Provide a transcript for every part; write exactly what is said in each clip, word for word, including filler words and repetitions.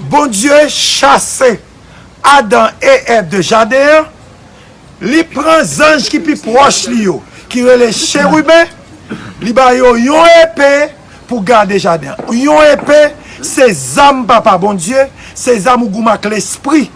Bondye chase Adan e Èv de jaden an, li pran zanj ki pi pwòch li yo, ki rele cheriben, li ba yo yon epe pou gade jaden an. Yon epe, se zam Papa Bondye, se zam ou goumen ak lespri.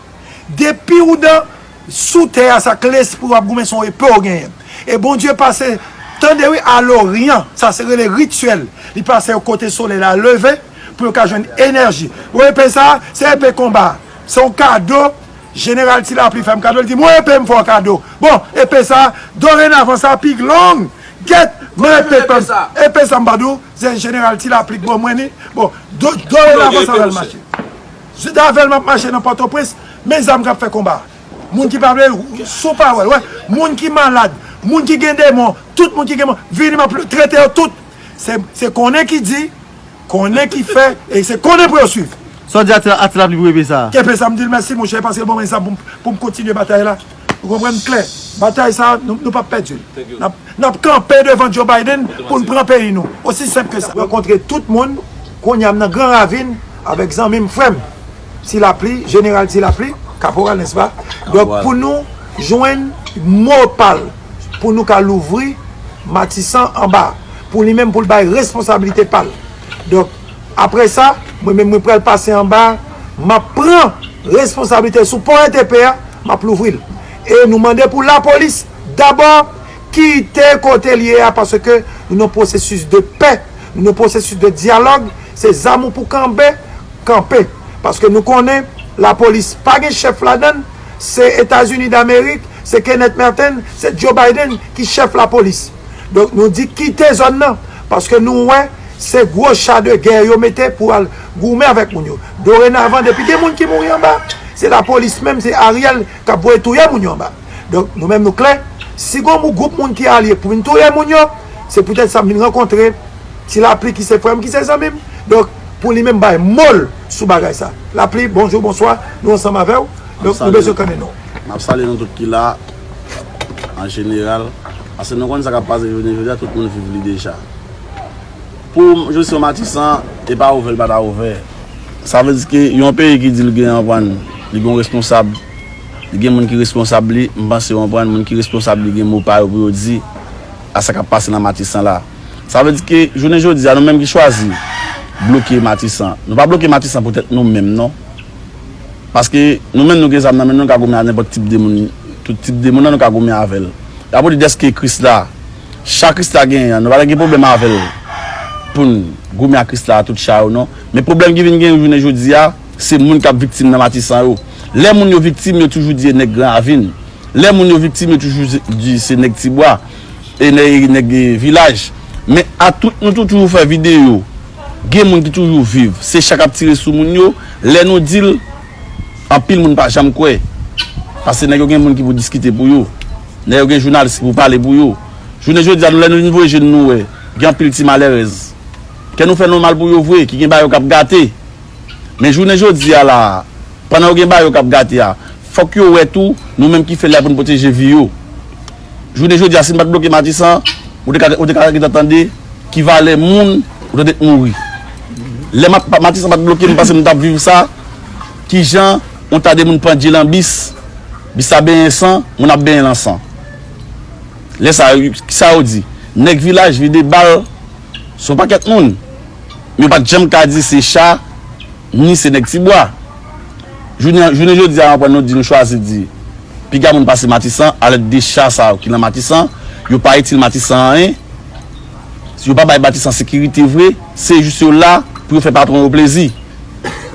Depi ou nan sou tè a, sa k lespri w ap goumen, se yon epe w genyen. E Bondye pase, tande wi, a loryan, sa se rele rityèl. Li pase yo kote solèy la leve, pou yo ka jwenn enèji. Bon, epe sa, se epe konba. Se yon kado, Jeneral Ti Lapli fè m kado, li di, "Mwen epe m fè w kado." Bon, epe sa, dorenavan sa pi long. Gèt, men epe pa m. Epe sa m pa di w, se Jeneral Ti Lapli k ban mwen li. Bon, do, dorenavan sa avè l mache. Jodi avè l m ap mache nan Pòtoprens, men zam k ap fè konba. Moun ki pa vle, sou pawòl, wè. Moun ki malad, moun ki gen demon, tout moun ki gen, vini m ap trete yo tout. Se, se konnen ki di, konnen ki fè, e se konnen pou yo swiv. Sa w di a Ti, a Ti Lapli pou epe sa a? Epe sa, m di l mèsi, monchè, paske l ban mwen zam pou m, pou m kontinye batay la. Ou konprann klè? Batay sa a, nou, nou p ap pèdi l. N ap, n ap kanpe devan Joe Biden pou n pran peyi nou. Osi senp ke sa. Rankontre tout moun, kounye a m nan Gran Ravin, avèk zanmi m, frè m, Ti Lapli, Jeneral Ti Lapli, kaporal, nèspa? Donk, pou nou jwenn mo pa l, pou nou ka louvri Matisan anba, pou li menm, pou l bay responsablite pa l. Donk, apre sa, mwen menm, mwen pral pase anba, m ap pran responsablite sou pòt epe a, m ap louvri l. E nou mande pou lapolis, dabò, kite kote l ye a, paske nou nan pwosesis de pè, nou nan pwosesis de dyalòg, se zam ou pou kanpe, kanpe. Paske nou konnen lapolis pa gen chèf ladan l, se Etazini Damerik, se Kenneth Merten, se Joe Biden ki chèf lapolis. Donk, nou di kite zòn nan, paske nou wè se gwo cha de gè yo mete pou al goumen avèk moun yo. Dorenavan, depi gen moun ki mouri anba, se lapolis menm, se Ariel k ap voye touye moun yo anba. Donk, nou menm nou klè, si gon mou gwoup moun ki alye pou vin touye moun yo, se poutèt sa m vin rankontre Ti Lapli ki se frè m, ki se zanmi m. Donk, pou li menm bay mo l sou bagay sa. Lapli, bonjou, bonswa, nou ansanm avè w. Donk, nou bezwen konnen non w. M ap salye nou tout ki la, an jeneral, paske nou konn sa k ap pase jounen jodi a, tout moun viv li deja. Pou m, je suis Matisan, e pa ouvè l pa ta ouvè. Sa vle di ke yon peyi ki di l gen anprann, li gen yon responsab, li gen moun ki responsab li, m panse w anprann, moun ki responsab li gen mo pa yo pou yo di a sa k ap pase nan Matisan la. Sa vle di ke jounen jodi a, nou menm ki chwazi bloke Matisan, nou pa bloke Matisan poutèt nou menm, non. Paske nou menm nou gen zam nan men nou, nou ka goumen a nenpòt tip de moun, tout tip de moun nan nou ka goumen avè l. Apre li dèske Kris la, cha Kris la genyen an, nou pa ta gen pwoblèm avè l pou n goumen ak Kris la tout cha yo non. Men pwoblèm ki vin gen jounen jodi a, se moun k ap viktim nan Matisan yo. Lè moun yo viktim, yo toujou di e nèg Gran Ravin. Lè moun yo viktim, yo toujou di se nèg Tibwa, e nèg, nèg, e, vilaj. Men a tout, nou tou toujou fè videyo. Gen moun ki toujou viv. Se cha k ap tire sou moun yo. Lè nou di l, anpil moun pa janm kwè. Paske nèg yo gen moun ki pou diskite pou yo. Nèg yo gen jounalis ki pou pale pou yo. Jounen jodi a, nou, lè nou vin voye je n nou wè, gen anpil ti malèrèz. Kè nou fè nou mal pou yo vre, ki gen bagay yo k ap gate. Men jounen jodi a la, pandan yo gen bagay yo k ap gate a, fòk yo wè tou, nou menm ki fè l la pou n pwoteje vi yo. Jounen jodi a, si n pa t bloke Matisan, ou te ka, ou te ka gentan tande ki valè moun ou tande t mouri. Lè Ma-, Matisan pa t bloke, m panse m t ap viv sa, kijan yon ta de moun pandye lan bis, bis la benyen san, moun ap benyen lan san. Lè sa, sa yo di, nèg vilaj vide bal sou yon pakèt moun. Men yo pa t janm ka di se cha, ni se nèg Tibwa. Jounen, jounen jodi a, anpwen nou di, nou chwazi di, piga moun pase Matisan, alèd de cha sa yo ki lan Matisan, yo pa itil Matisan anyen, yo pa bay Matisan sekirite vre, se jis yo la pou yo fè patwon yo plezi.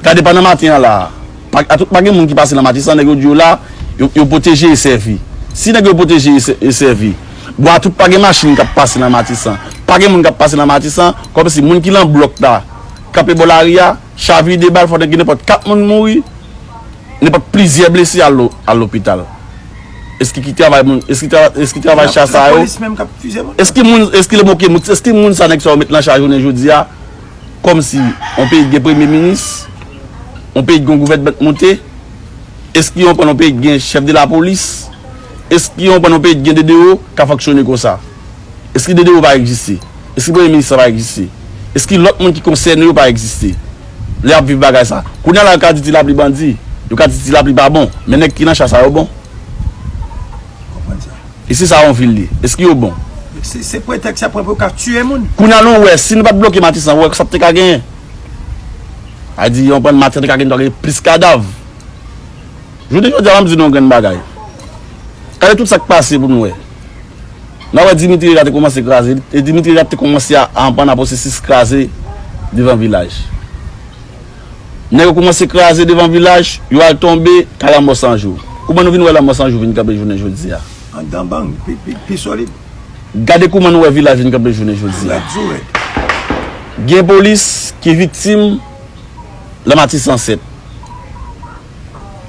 Gade pandan maten an la, pa, a tout pa gen moun ki pase lan Matisan, nèg yo di yo la, yo, yo pwoteje e sèvi. Si nèg yo pwoteje e sè-, e sèvi, bon, a tout pa gen machin k ap pase lan Matisan. Pa gen moun k ap pase lan Matisan, kòmsi moun ki lan blòk la, kanpe bò lari a, cha vide bal, fò gen nenpòt kat moun mouri, nenpòt plizyè blese al lo-, al lopital. Eski ki travay moun, eski tra-, eski travay cha sa yo? Eski moun, eski le moke moun, eski moun sa nèg sa yo met lan cha jounen jodi a? Kòmsi yon peyi gen premye minis, yon peyi gen gouvènman k monte, eski yon pann yon peyi gen chèf de lapolis, eski yon pann yon peyi gen D D O ka fonksyone konsa? Eski D D O pa egziste? Eski premye minis la pa egziste? Eski lòt moun ki konsène yo pa egziste? Lè y ap viv bagay sa. Kounye a la, yo ka di Ti Lapli bandi. Yo ka di Ti Lapli pa bon. Men nèg ki nan cha sa yo bon. Konprann sa. E si sa yon vil li, èske yo bon? Se se pretèks y ap pran pou yo ka tiye moun. Kounye a nou wè, si nou pa t bloke Matisan, ou wè sa p te ka genyen. A di, yon pran Matisan te ka genyen, te ka genyen plis kadav. Jounen jodi a, m ap di nou yon grenn bagay. Gade tout sa k pase pou nou wè. N a wè Dimitri Vegas te kòmanse kraze, e Dimitri Vegas te kòmanse a, a pran nan pwosesis kraze devan vilaj. Nèg yo kòmanse kraze devan vilaj, yo al tonbe, ka lanmò san jou. Kouman nou vin wè lanmò san jou vin kanpe jounen jodi a? Anndan bang, pi, pi, pi solid. Gade kouman nou wè vilaj vin kanpe jounen jodi a. Rèd sou rèd. Gen polis ki viktim nan Matisan sèt.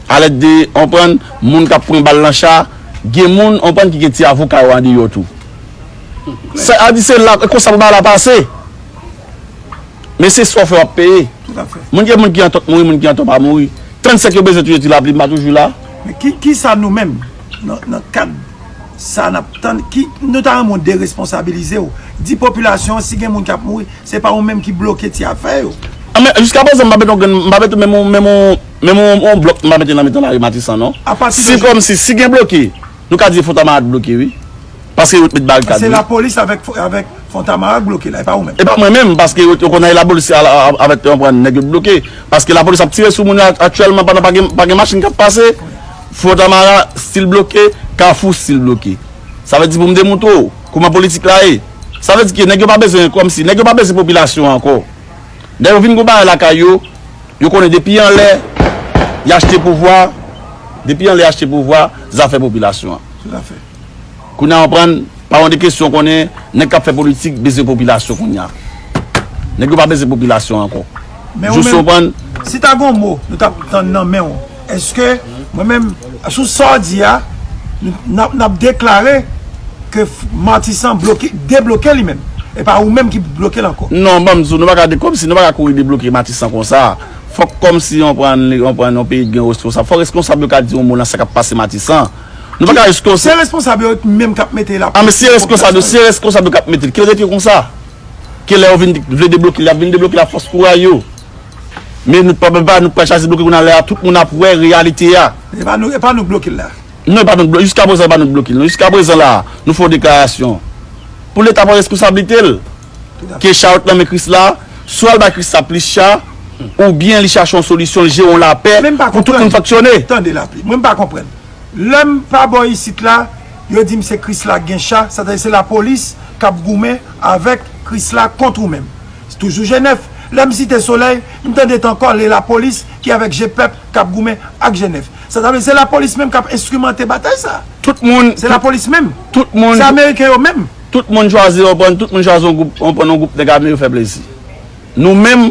Alèd de, w konprann, moun k ap pran bal nan cha, gen moun, w konprann, ki gen ti avoka yo andeyò tou. Sa a di se la, e konsa pou bagay la pase. Men se sa w fè w ap peye. Tout a fè. Moun gen moun ki an tòt mouri, moun ki an tò pa mouri. Trannsenk yo bezwen touye Ti Lapli, m pa toujou la. Men ki, ki sa nou menm, nan, nan kad sa n ap tann, ki, nou ta renmen w deresponsabilize w. Di popilasyon an, si gen moun k ap mouri, se pa ou menm ki bloke ti afè yo. A, men, jiska prezan, m pa mete yon grenn, m pa mete menm yon, menm yon, menm yon, yon blòk, m pa mete nan mitan lari Matisan, non. Apati de. Si kòmsi, si gen bloke, nou ka di Fontamara t bloke, wi. Paske yo t met barikad, wi. Se lapolis avèk, avèk Fontamara k bloke la, e pa ou menm. E pa mwen menm, paske yo, yo konn al lapolis a, a, avèk, yo pran nèg yo t bloke. Paske lapolis ap tire sou moun yo aktyèlman pandan pa gen, pa gen machin k ap pase. Fontamara still bloke, Kafou still bloke. Sa vle di pou m demontre w kòman politik la ye. Sa vle di ke nèg yo pa bezwen, kòmsi, nèg yo pa bezwen popilasyon an ankò. Nèg yo vin gon bagay lakay yo, yo konnen depi anlè, y achte pouvwa, depi anlè y achte pouvwa, zafè popilasyon an. Tout a fè. Kounye a w konprann, pa yon de kesyon konnen, nèg k ap fè politik bezwen popilasyon kounye a. Nèg yo pa bezwen popilasyon ankò. Jis w konprann. Si ta gon mo nou t ap tann nan men w, èske mwen menm, sou sa w di a, n ap, n ap deklare ke Matisan bloke, debloke li menm? E pa ou menm ki bloke l ankò? Non, ban m di w, nou pa ka de, kòmsi nou pa ka kouri debloke Matisan konsa. Fòk kòmsi yon pran, yon pran yon peyi gen responsab. Fòk responsab yo ka di yon mo nan sa k ap pase Matisan. Nou pa ka jis konsa. Se responsab yo menm k ap mete la. A men si se responsab yo, si se responsab yo k ap mete l, ki rete konsa? Ke lè yo vin vle debloke l, y ap vin debloke l ak fòs kouray yo. Men nou pa, pa, nou pa chwazi bloke kounye a la, tout moun ap wè reyalite a. E pa nou, e pa nou k bloke l la. Non, e pa nou k bloke, jiska prezan e pa nou k bloke l. Non, jiska prezan la, nou fè yon deklarasyon. Pou Leta pran responsablite l. Ke cha yo t nan men Krisla, swa l bay Krisla plis cha, oubyen li chache yon solisyon, l jere yon lapè pou tout moun fonksyone. Tande Lapli, mwen m pa konprann. Lè m pa bò isit la, yo di m se Krisla k gen cha, sètadi se lapolis k ap goumen avèk Krisla kont ou menm. Toujou Jenèf. Lè m site Solèy, m tande t ankò le lapolis ki avèk Jepèp k ap goumen ak Jenèf. Sètadi se lapolis menm k ap enstrimante batay sa. Tout moun. Se lapolis menm. Tout moun. Se ameriken yo menm. Tout moun chwazi konprann, tout moun chwazi yon gwoup, konprann yon gwoup nèg ame yo fè plezi. Nou menm,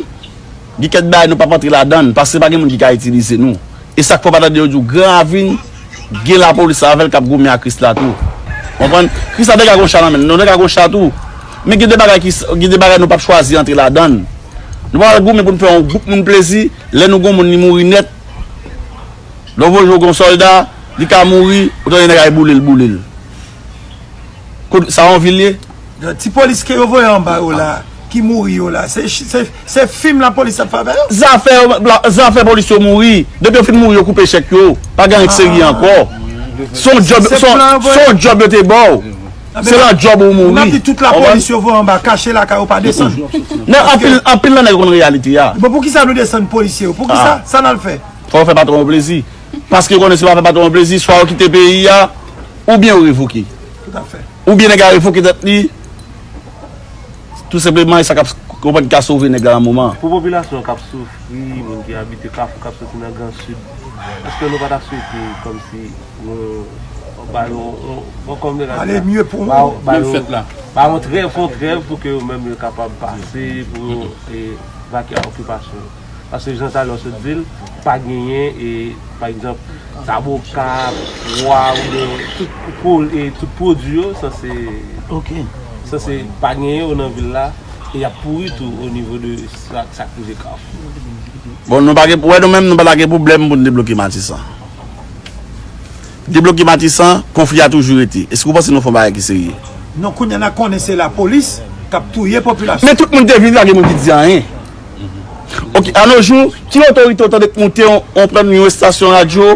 gen kèk bagay nou p ap antre ladan l, paske pa gen moun ki ka itilize nou. E sa k fè w pa tande yo di w Gran Ravin gen lapolis avè l k ap goumen ak Krisla tou. Konprann? Krisla te ka gon cha nan men l, nou te ka gon cha tou. Men gen de bagay ki, gen de bagay nou p ap chwazi antre ladan l. Nou pa pral goumen pou n fè yon gwoup moun plezi, lè nou gon moun li mouri nèt. Lè w voye jwe gon sòlda, li ka mouri, ou tande nèg ay boule l, boule l. Kot, sa yon vil ye? Ti polis ke yo voye anba yo la, ki mouri yo la, se, se, se fim lapolis ap fè avè yo? Zafè, zafè polis yo mouri. Depi yo fin mouri, yo koupe chèk yo. Pa gen anyen k serye ankò. Se yon djòb, se yon, se yon djòb yo te ba w. Se nan djòb ou mouri. N ap di tout lapolis yo voye anba, kache lakay yo, pa desann. Nan anpil, anpil nan nèg yo konn reyalite a. Bon, poukisa nou desann polisye yo? Poukisa? Sa n al fè? Fò yo fè patwon yo plezi. Paske yo konnen si yo pa fè patwon yo plezi, swa yo kite peyi a, oubyen yo revoke. Tout a fè. Oubyen nèg la revoke tèt li. Tou senpleman, e sa k ap, konprann ki ka sove nèg la nan moman an. Pou popilasyon k ap soufri, moun ki abite Kafou, k ap soti nan Gran Sid, èske nou pa ta swete kòmsi nou ba yo yon, yon, yon kòm nèg la di la, ba yo, ba yo, ba yo yon trèv, fè yon trèv pou ke yo menm yo kapab pase, pou yo, e, vakye a okipasyon yo? Paske jan talè w sot di l, pa genyen, e, pa egzanp, zaboka, pwa, oubyen tout pwol-, e, tout pwodui yo sanse, sanse pa genyen yo nan vil la, e y ap pouri tou o nivo de sa, sa k rive Kafou. Bon, nou pa gen, wè, nou menm, nou pa ta gen pwoblèm pou n debloke Matisan. Debloke Matisan, konfli a toujou rete. Èske w panse nou fè yon bagay ki serye? Non, kounye a n a konnen se lapolis k ap touye popilasyon. Men tout moun te vini, pa gen moun ki di anyen. Ok, anojou, ki otorite w tande k moute yon, yon pran yon estasyon radyo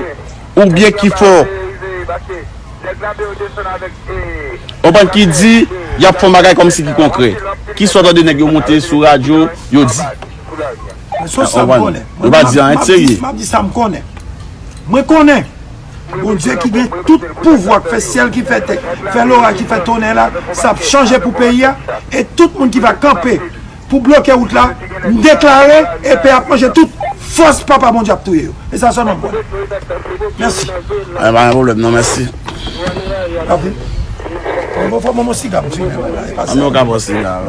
oubyen ki fè w konprann ki di y ap fè yon bagay kòmsi ki konkrè? Kisa w tande nèg yo moute sou radyo, yo di? Men se sa m konnen. Yo pa di anyen de serye. M ap di sa m konnen. Mwen konnen Bondye ki gen tout pouvwa, k fè syèl, ki fè tè, fè loraj, ki fè tonnè la, sa ap chanje pou peyi a, e tout moun ki va kanpe pou bloke wout la, m deklare, epe ap manje tout fòs papa Bondye ap touye yo. E sa sèlman m konnen. Mèsi. Ay, pa gen pwoblèm non, mèsi. Papi, mwen fò mwen siga m fimen. Ann nou ka pran siga.